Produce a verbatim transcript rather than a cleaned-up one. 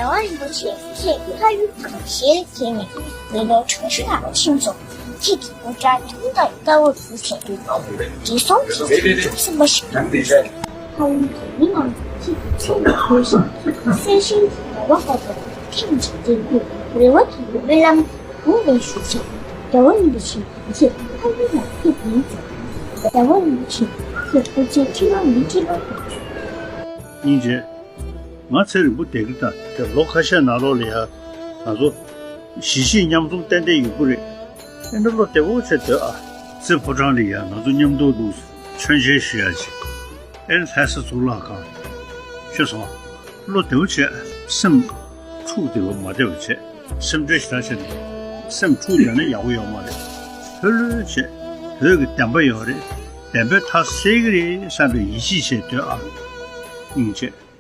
རྒྱལ་བ་རིན་པོ་ཆེ་ཁྱེད་ཕ་ཡུལ་དང་ཞལ་གྱེས་ནས་ཉེ་བའི་གྲོང་ཁྱེར་ནང་ཕྱིན་སོང་། ཁྱེད་ཀྱི་སྐུ་དྲག་ཐུགས་དམ་དཀའ་བ་བཞུགས་བྱས་རྒྱལ་སྲུང་གི་ཐུགས་སེམས་པ་ཞིག་དང་། ཕ་ཡུལ་གྱི་མི་རྣམས་ཀྱིས་ཁྱེད་ཀྱི་མཚན་ལ་གུས་ཤིང་ཁྱེད་ཀྱི་གསལ་ཤིང་གི་ར་བ་ལྟ་བུ་ཐེངས་གཅིག་མཇལ་རྒྱུའི་རེ་བ་དང་སྨོན་ལམ་དགུང་ནས་ཞུ་བྱས། རྒྱལ་བ་རིན་པོ་ཆེ་ཁྱེད་ཕ་ཡུལ་ལ་ཕེབས་ཡིན་ཙང་། རྒྱལ་བ་རིན་པོ་ཆེ་ཁྱེད་སྐུ་ཚེ་ཁྲི་ལོ་ཉི་ཁྲི་ལོ། སྙིང་རྗེ། ང་ཚེ་རིང་པོ་བསྡད་ཀྱི་ད། དེ་ལོ་ཁ་ཤས་ནང་ལོགས་ལ་ཡ་ང་ཚོ་གཞིས་བྱེས་མཉམ་འཛོམས་ཏན་ཏན་ཡོང་གི་རེད། ཨེ་འདྲ་བློ་བདེ་བོ་བྱས་སྡོད་ཨ། རྩེ་ཕོ་བྲང་ལ་ཡ་ང་ཚོ་མཉམ་དུ་འདུག་མཆོད་མཇལ་ཞུ་ཡ་ཅིག་ཨེ་ལྷ་ས་གཙུག་ལག་ཁང་། ཤེས་སོང་། བློ་བདེ་བོ་བྱས། སེམས་འཁྲུག་བདེ་བོ་མ་བདེ་བོ་བྱས། སེམས་ཁྲལ་ཞེ་དྲག་བྱས་ནས་སེམས་འཁྲུག་བསྡད་ན་ཡག་པོ་ཡོད་མ་རེད། ལྷོད་ལྷོད་བྱས། བོད་ཀྱི་བདེན་པ་ཡོད་རེད། བདེན་པའི་མཐའ་གསལ་གྱི་རེད་བསམ་པའི་ཡིད་ཆེས་བྱས་སྡོད་ཨ། སྙིང་རྗེ།